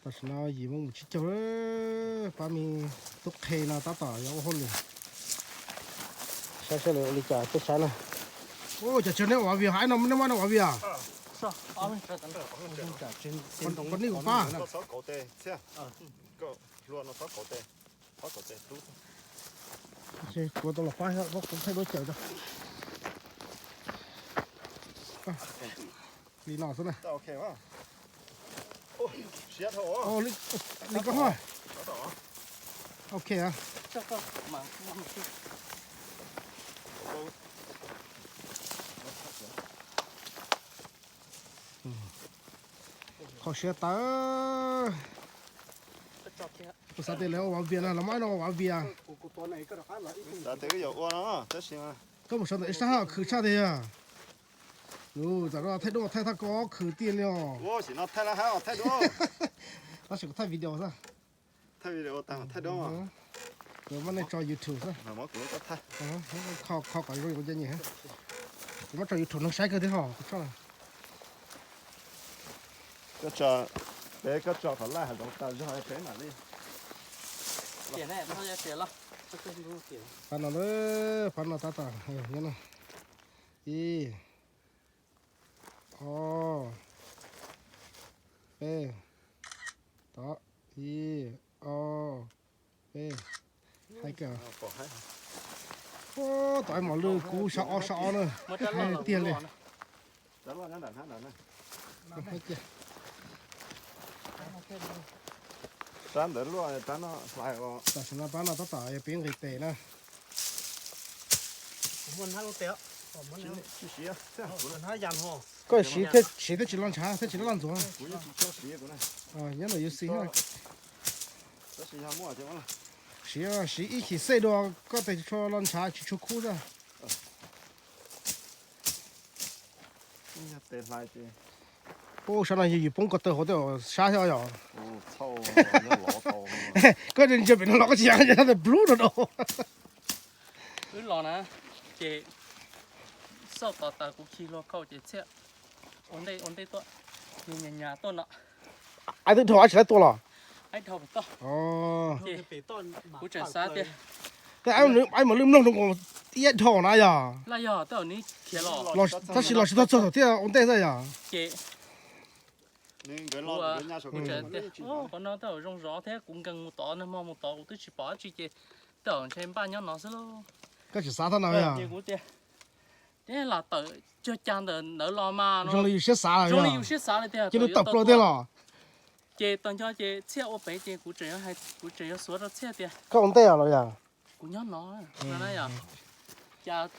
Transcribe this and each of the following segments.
Tam sim no yim moo mus tsib caug lawm, pab me tub qhe no tab tom yuav ua hauj lwm. Saib saib lawv ua li cas peb saib na. Ua cas tsis neb ua vias, hais no neb muab no ua vias. Pab nej kuv pab. Kuv tau los pab, kuv thaij duab caws rau. Li no xwb na. Li koj, ok. Kho siab tawv. Kuv xav tias lawv ua vias no, lawv muab no ua vias. Koj mus sawv ntawm ib sab hab khwv tshaj tiag. Lub txawm thaij duab thaij thaj koj khwv tiag li os. Tab sis kuv thaij video xwb. Kuv muab nej tso YouTube xwb. Kho kho kom zoo kuv cov nyiam. Kuv muab tso YouTube neeg saib kawg thiab ho kuv tso. Peb koj tso qhov laj hav zoov tas zog peb mam li. Pab no, pab no tab tom nyob no. Ib, ob, peb, tod, ib, ob, peb, hais kawg. Ub, tom ib mos lwj kub sab ob sab ob na, hais tiag li. Sab ntawd luaj, rab no hlais os. Tam sim no pab no tab tom yog pib nqis tes na. Koj siv thiab, siv thiab tsis loj ntshav thiab tsis loj ntxuav. Nyob ntawm U C. Siv, siv ib chim xej dua koj tes tsis tshua loj ntshav tsis tshua kub xwb. Ub, sab no yus poob ko taw hauv tej sab thiab yom. Koj ntsia pem no los koj tsis yog plub no dau. Wb los na, ces xauj tos tas kuv khi hlua khau ces Txhiaj ua ntej ua ntej tuaj, nyas nyas tuaj no. Ai twb dhau, ai tsis laib tua los? Ai dhau pem toj. Ces kuv tseem xav tias, ai mam li mloog rau nkaus ib dhau na yog. Laj yog tej zaum nws khiav los, tab sis los tsis tau txog thaum thiaj ua ntej xwb yog. Ces kuv tseem tias qhov no tej zaum zoo zov thiab kuv nkees mus tod, nag hmo mus tod kuv twb tsis pom dab tsi ces tej zaum ntshe npaj nyob no xwb lauj. Koj tsis xav thaj no yog. Ces kuv tias, ces lam tawm cuag cas ntawm ntawd los mas zoo li yus siab xav, zoo li yus siab xav li tiag, cia li tawm plaws tiag los. Ces tag nco ces Txhiaj ua pem ces kuv tseem, kuv tseem yuav xuav rau Txhiaj tias koj ua ntej los yog. Kuv nyob no, no na yog, cas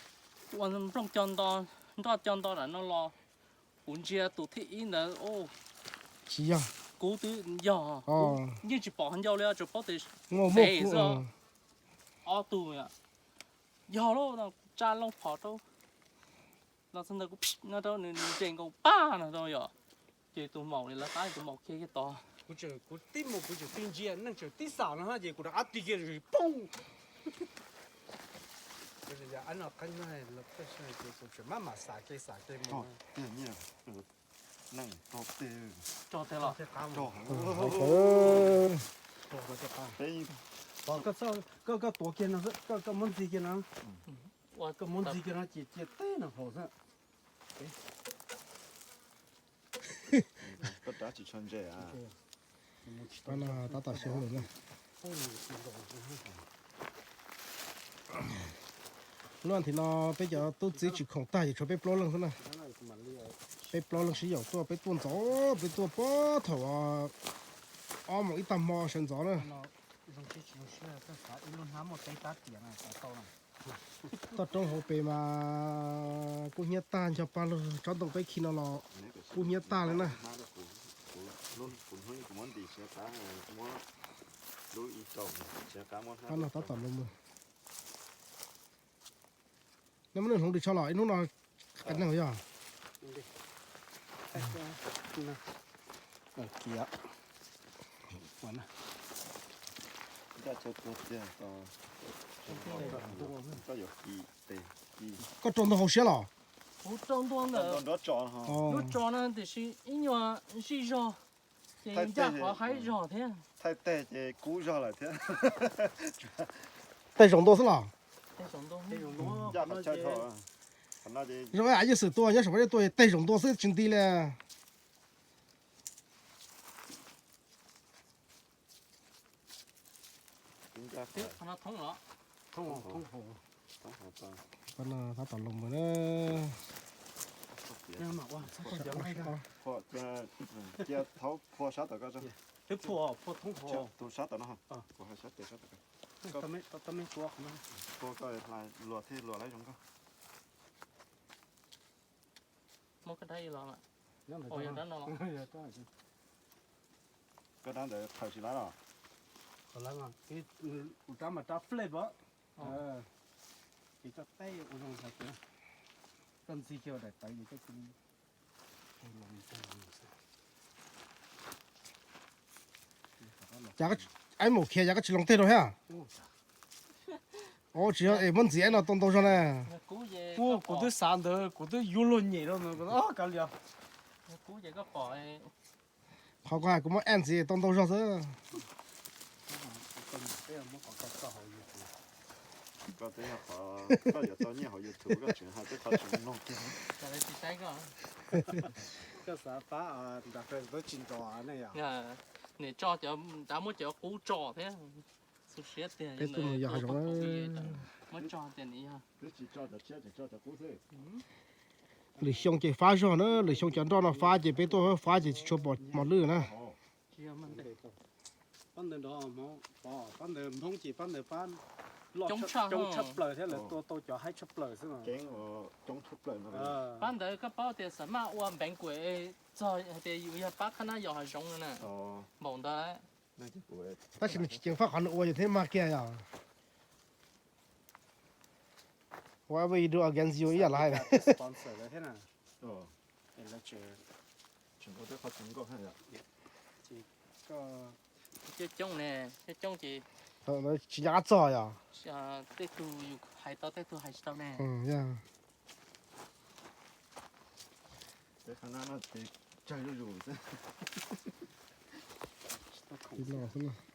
ua nplooj co nto, nroj co nto nram no los, kuv ntsia tus thib ib ntawd, tsis yog, kuv twb yog, yeej tsis pom qhov ncauj li, tsuas paub tias muaj xwb. Ob tug yog lauj, tsa loo phom rau, los txog ntawd kuv no rau nws, nws nres nkaus paj no rau yom. Ces tus maum li lawv qab tus maum khiav kiag tod. Kuv tib mus kuv tseem tig ntsia neeg tseem tib xam no ces kuv rov qab tig kiag poob. Maj mam xav kev xav kev mus. Koj tuav kiag no, koj muab ntxig kiag no, koj muab ntxig kiag no ces cia teb no haus xwb. Koj rab tsis tshua ntse. Tab tom xyuas lawm na. Lub nthim no peb cov tub txib tsis khoom tag ces tshuav peb plaub leej xwb na. Peb plaub leej sib yaum tuaj, peb tuaj ntxov, peb tuaj puag thaum ob moos ib tag hmo sawv ntxov na. Toj roob hauv pes mas kub hnyiab tag, ncho pa lug tsob ntoo peb khi no los kub hnyiab tag li na. Pab no tab tom los mus. Neb muab nws hloov ris tsho los ib hnub no qe neeg yog. Koj rau ntawd hauv siab los? Kuv rau ntua ntawm lub tso no tiam sis ib nyuag zij zog. Ces ncaj qhov haib zog thiab. Thaij teg ces kub zog lawm thiab. Teg zaum ntua xwb los? Ncaj qhov chaw tho. Qhov no ces zoo av yeej xwm tua nyob saum pab tua teg zaum ntua xwb tsis nti li. Tab tom los mus na. Cia thaub phua sab tom ko. Tus sab tom no, kuv hais sab tes sab tom ko. Phua koj luag thiaj luag laib zoo nkauj. Muab koj dab ib los. Koj dab ntawd khaws tsis laib los? Kuv rab mas rab flip os. Ces koj teb ua zoo hais tias koj ntxig kiag daim tawv ces koj cia li Aib mus khiav yog koj tsis loo teg rau thiab? Tsis yog es muab ntxiv no tau ntau zog na. Kuv twb xav ntawd, kuv twb yuav luag nyem rau ntawd, kav liam. Qhov koj hais kuv muab aib ntxiv tau ntau zog xwb. Koj twb yog qhov koj yuav tau nyiaj hauv YouTube koj tseem hais tej qhov tsis mloog kiag. Koj xav pab nram kawg twb tsis nrov ne yom. Nim tso cov, nrad muab cov qub tso thiab. Xu siab tiag. Peb tuaj mus yos hav zoov na. Muab tso tiag nim yog. Twb tsis tso cov tshiab, tseem tso cov qub xwb. Lwm xyoo ces fab zog na, lwm xyoo cov nroj no fab ces peb tuaj fab ces tsis tshua pom mos lwj na. Pab ntawd nrov, pab ntawd Hmoob ces pab ntawd pab coob tshaj plaws thiab lawv tua tau cov haib tshaj plaws xwb. Pab ntawd koj paub tias xam maj ua npeev kuam txog hais tias yus yog pab qhab nab yos hav zoov no na. Npaum ntawd. Tab sis nws tsis ceev faj qhov nws ua yus thiab mag kiag yom. Whatever you do against you ib yam li hais. Coob ne, coob ces tsis nco qab txog yom. Tej tug yus hais tau, tej tug hais tsis tau ne. Qhab nab no tsawg zuj zus xwb. Tsis tau khoom xwb.